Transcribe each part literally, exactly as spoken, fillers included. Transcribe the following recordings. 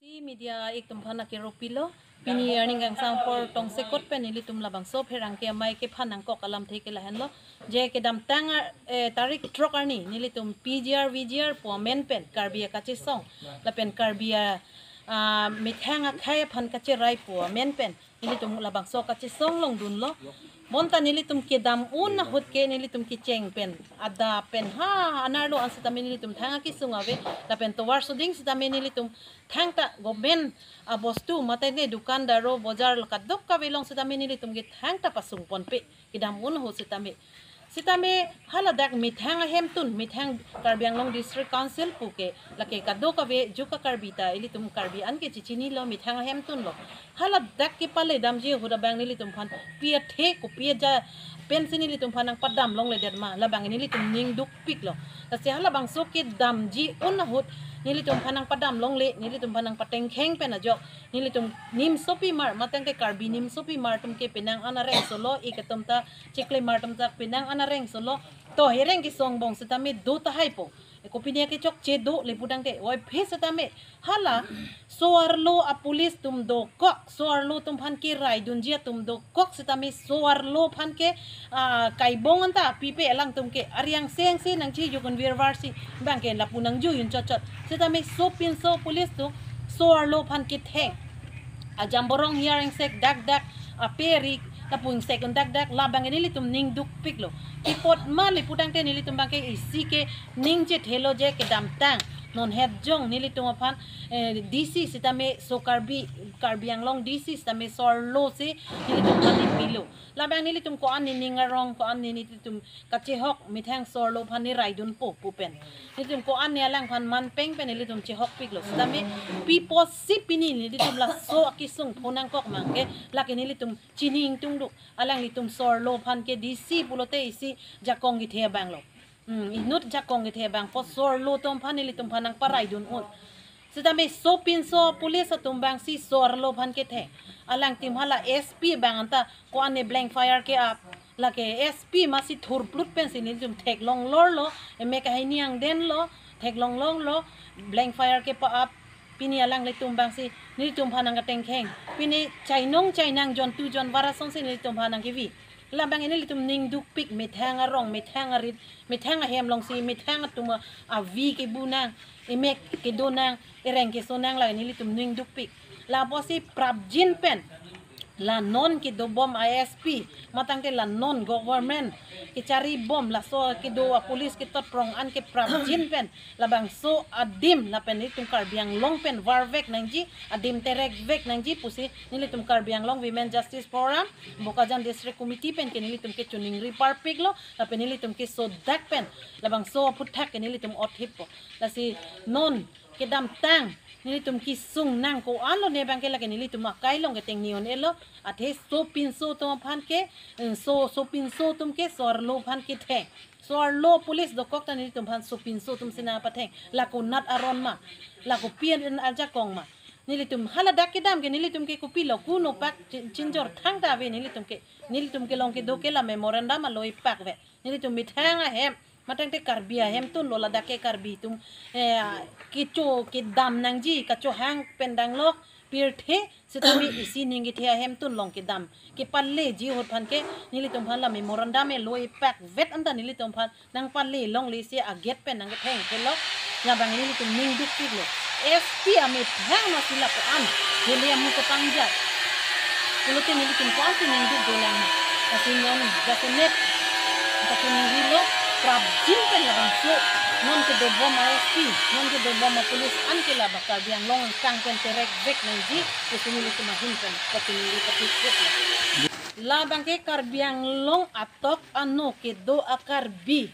Media iktum aphan akero pilo. Pini arni kangsam apor tongsekot pen nelitum labangso pherangke amei kephan nangkok alamthe ke lahenlo. Je kedamtang, eh, tarik throk arni nelitum P G R V G R pu amen pen Karbi akachesong lapen Karbi a, ah, methang akhei aphan kacherai pu amen pen nelitum labangso kachesong longdunlo. Bonta nelitum kedam un ahut ke nelitum kecheng pen, adap pen, ha, anerlo an sitame nelitum thang akesung ave, lapen tovar soding sitame nelitum thangta government abostu mate ne dukandar o bojar kadokave along sitame nelitum ke thangta pasung ponpe, kedam un ahut sitame. Sitame haladak methang ahemtun, methang Karbi Anglong District Council pu ke, lake kadokave juk a-Karbi ta ilitum Karbi an ke chechinilo, methang ahemtunlo. Haladak kepale damji ahut abang nelitum aphan pi athe kopi aja pensi nelitum aphan nangpadam longledet ma, labang nelitum ning dukpiklo. Lasi halabangso kedamji un ahut nelitum aphan nangpadam longle, nelitum aphan nangpatengkheng pen ajok nelitum nimsopimar, mate ke Karbi nimsopimar atum ke penang an areng solo, ik atum ta chiklemar atum ta penang an areng solo. To hereng kesong angbong sitame do tahai po. Kopine kechokche do le pu tangte, oi phe sitame hala so-arlo a-police atum dokok, so-arlo atum aphan keraidunji atum dokok sitame so-arlo aphan ke, ah, kaibong anta pipe, alangtum ke ariang seng si nangchejok un virvar si bang ke lapu nangjui un chotchot. Sitame sopinso police atum so-arlo aphan ketheng. Ajamborong hiar ingsek dakdak, ape ri lapu ingsek un dakdak, labang ke nelitum ning dukpiklo. Pi apot ma le pu tangte nelitum bang ke isi ke ning chethelo je kedamtang non het jong nelitum aphan, eh, D C sitame so Karbi, Karbi Anglong D C sitame so-arlo si nelitum aphan nepilo. Labang nelitum ko-an ne ning arong, ko-an ne nelitum kachehok methang so-arlo aphan neraidunpo pu pen, nelitum ko-an ne alangphan manpeng pen nelitum chehokpiklo. Sitame pi apotsi pini nelitum laso akesung pho nangkok ma ke, lake nelitum chini ingtungduk. Alanglitum so-arlo aphan ke D C pulote isi jakong kethe abanglo. Hmm, inut jakong kethe abang po, so-arlo atum aphan nelitum aphan nangparaidun un. Sitame sopinso police atum bang si so-arlo aphan ketheng. Alangtum hala S P bang anta ko-an ne blank fire ke-ap. Lake S P masi thurplut pensi nelitum theklong lorlo, emek ahai niang denlo, theklong longlo, blank fire kepa-ap. Pini alanglitum bang si nelitum aphan nangkatengkheng. Pini chainong chainang jontu jonvar asong si nelitum aphan nangkevi. Labang nelitum ning dukpik, methang arong, methang arit, methang ahem alongsi, methang atum avi kebu nang, emek kedo nang, ereng keso nang, la nelitum ning dukpik. Lapusi prapjin pen la non kedobom a-S P, mate ke la non government kecharibom, laso kedo a-police ketot prong an ke prapjin pen labangso adim lapen nelitum Karbi Anglong pen varvek nangji, adim terekvek nangji pusi nelitum Karbi Anglong Women Justice Forum, Bokajan District Committee pen ke nelitum ke choningri parpiklo, lapen nelitum ke sodak pen labangso aphuthak ke nelitum othippo. Lasi non kedamtang nelitum kesung nang ko-anlo ne bang ke, lake nelitum akai along ke tengne un-elo, athe sopinso atum aphan ke, eh, so, sopinso atum ke so-arlo aphan ketheng. So-arlo police dokok ta nelitum aphan sopinso atum si nangpatheng. La konat aron ma, la kopi an ajakong ma. Nelitum haladak kedam ke nelitum ke kopilo, kuno pak chin-, chinjor thangta ave nelitum ke. Nelitum kelong kedo ke la memorandum alohi pakve. Nelitum methang ahem, mate ke Karbi ahemtunlo, ladak ke Karbi atum, eh, kecho kedam nangji, kachohang pen danglok pirthe sitame isi ning kethe ahemtun along kedam kepaleji ahut aphan ke nelitum aphan la memorandum alohi pakvet anta nelitum aphan nangpale longle si a-gate pen nangketheng kelok. Labang nelitum ning dukpiklo. S P amethang masi lapu an hele amu kepangjat pulote nelitum ko-ansi ning duk dolang. Lasi non jasemet kachiningri lo, prapjin pen labangso non kedobom a-S P, non kedobom a-police an ke laba Karbi Anglong angkang pen terekvek nangji pusi nelitum ahin pen kachiningri pathipiklo. Labang ke Karbi Anglong atok ano kedo a-Karbi,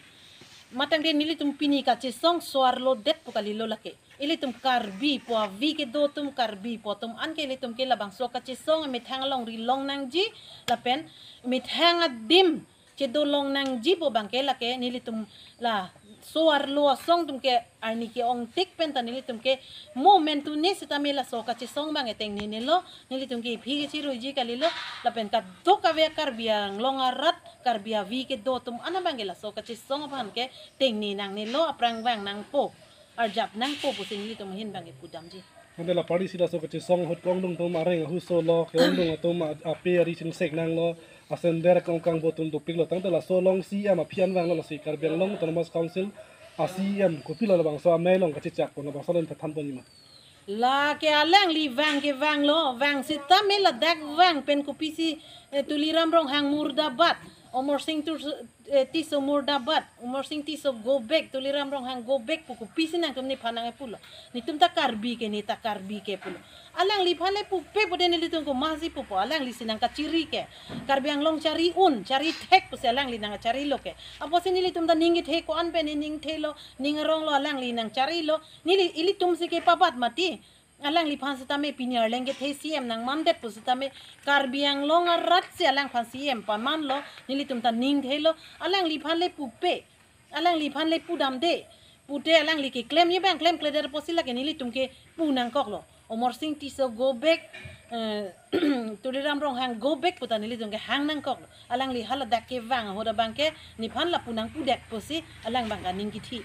mate ke nelitum pini kachesong so-arlodet pu kalilo lake. Ilitum Karbi pu avi kedo atum, Karbi pu atum an ke ilitum ke labangso kachesong methang alongri long nangji lapen methang adim chedo long nangji pu abang ke lake nelitum la so-arlo asong atum ke arni ke-ongtik pen ta nelitum ke mo mentu ne sitame laso kachesong abang ke tengnenelo, nelitum ke aphi kechiruiji kalilo, lapen kadokave Karbi Anglong arat, Karbi avi kedo atum an abang ke laso kachesong aphan ke tengne nangnelo, aphrang vang nangpo, arjap nangpo pusi nelitum ahin abang ke pudamji. Tangte la party si laso kachesong ahut ke-ongdung atum areng ahuso lo, ke-ongdung atum a-, ape ari chingsek nanglo, asender kong kangbo atum dopiklo. Tangte laso along C E M aphi an vanglo, lasi Karbi Anglong Autonomous Council a C E M kopilo labangso amei along kachechak pon, labangso along than pon nima. Lake alangli vang ke vanglo, vang sitame ladak vang pen kopisi, eh, Tuliram Ronghang murdabad, Amarsing Tur-, eh, Tisso murdabad, Amarsing Tisso go back, Tuliram Ronghang go back pu kopisi nangtum nephan nangkepulo. Netum ta Karbi ke, ne ta Karbi ke pulo. Alangliphan le pupe pute nelitum komatsi pupo, alangli si nangkachiri ke. Karbi Anglong chari un, chari thek pusi alangli nangcharilo ke. Apotsi nelitum ta ning kethe ko-an pen ne ning thelo, ning aronglo, alangli nangcharilo. Neli, ilitum si kepabat mati. Alangliphan sitame pini arleng kethe C E M nangmandet pu sitame Karbi Anglong arat si alangphan C E M pamanlo, nelitum ta ning thelo, alangliphan le pupe, alangliphan le pudamde, pute alangli keklemji abang klemkledet apotsi lake nelitum ke pu nangkoklo. Amarsing Tisso go back, eh, Tuliram Ronghang go back puta nelitum ke hang nangkoklo. Alangli haladak kevang ahut abang ke nephan lapu nangpudet pusi alang abang ke ning kithi.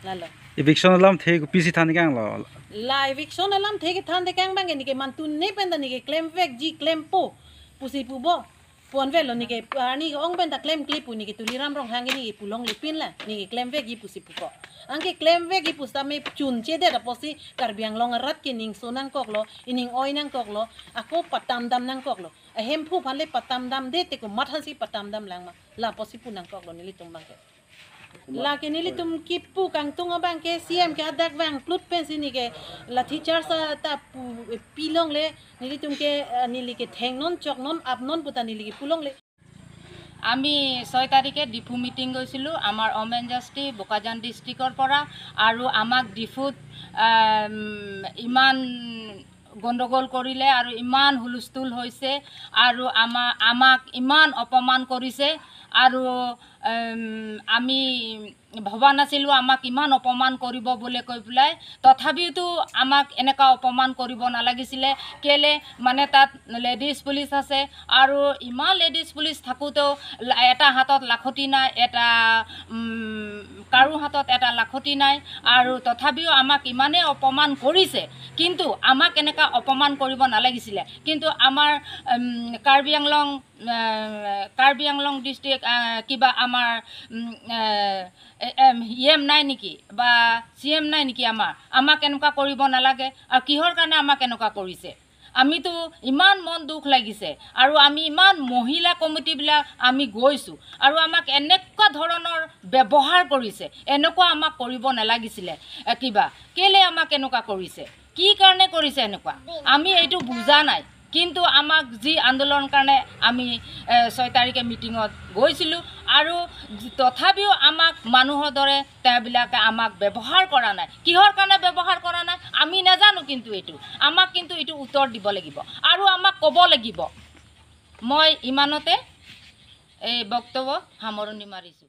Lalo. Eviction alamthe kopisi than kanglo? La eviction alamthe kethan tekang abang ke neke mantune pen ta neke klemvekji klempo pusi pupo. Ponvelo neke arni ke-ong pen ta klemkle pu neke Tuliram Ronghang ke neke pulongle pinlang, neke klemvekji pusi pupo. Anke klemvekji pu sitame chunchedet apotsi Karbi Anglong arat ke ningso nangkoklo, ining oi nangkoklo, ako patamdam nangkoklo. Ahemphu aphan le patamdamde te komatsi patamdam lang ma. La apotsi pu nangkoklo nelitum abang ke. Lake nelitum kipu kangtung abang ke C E M ke adak vangplut pensi neke lathi charge ta pu, pilongle, nelitum ke, eh, neli ke thengnon choknon apnon puta neli ke pulongle. আমি ছয় তাৰিখে ডিফু মিটিং গৈছিলোঁ আমাৰ অমেন জাষ্টি বোকাজান ডিষ্ট্ৰিক্টৰ পৰা। আৰু আমাক ডিফুত, আম, ইমান গণ্ডগোল কৰিলে আৰু ইমান হুলস্থুল হৈছে আৰু আমা-, আমাক ইমান অপমান কৰিছে আৰু, উম, আমি ভবা নাছিলোঁ আমাক ইমান অপমান কৰিব বুলি কৈ পেলাই। তথাপিওতো আমাক এনেকুৱা অপমান কৰিব নালাগিছিলে। কেলে মানে তাত লেডিজ পুলিচ আছে আৰু ইমান লেডিজ পুলিচ থাকোঁতেও লা-, এটা হাতত লাখতি নাই, এটা, উম, কাৰো হাতত এটা লাখতি নাই। আৰু তথাপিও আমাক ইমানেই অপমান কৰিছে, কিন্তু আমাক এনেকুৱা অপমান কৰিব নালাগিছিলে। কিন্তু আমাৰ, উম, কাৰ্বি আংলং, আহ, কাৰ্বি আংলং ডিষ্ট্ৰিক্ট, আহ, কিবা আমাৰ, উম, আহ, এ-, এম, ই এম নাই নেকি বা চি এম নাই নেকি আমাৰ? আমাক এনেকুৱা কৰিব নালাগে। আৰু কিহৰ কাৰণে আমাক এনেকুৱা কৰিছে? আমিতো ইমান মন দুখ লাগিছে আৰু আমি ইমান মহিলা কমিটিবিলাক আমি গৈছোঁ আৰু আমাক এনেকুৱা ধৰণৰ ব্যৱহাৰ কৰিছে, এনেকুৱা আমাক কৰিব নালাগিছিলে। এ, কিবা কেলে আমাক এনেকুৱা কৰিছে, কি কাৰণে কৰিছে এনেকুৱা, আমি এইটো বুজা নাই। কিন্তু আমাক যি আন্দোলন কাৰণে আমি, এ, ছয় তাৰিখে মিটিঙত গৈছিলোঁ আৰু যি-, তথাপিও আমাক মানুহৰ দৰে তেওঁবিলাকে আমাক ব্যৱহাৰ কৰা নাই। কিহৰ কাৰণে ব্যৱহাৰ কৰা নাই আমি নাজানো, কিন্তু এইটো আমাক কিন্তু এইটো উত্তৰ দিব লাগিব আৰু আমাক ক'ব লাগিব। মই ইমানতে এই বক্তব্য সামৰণি মাৰিছোঁ।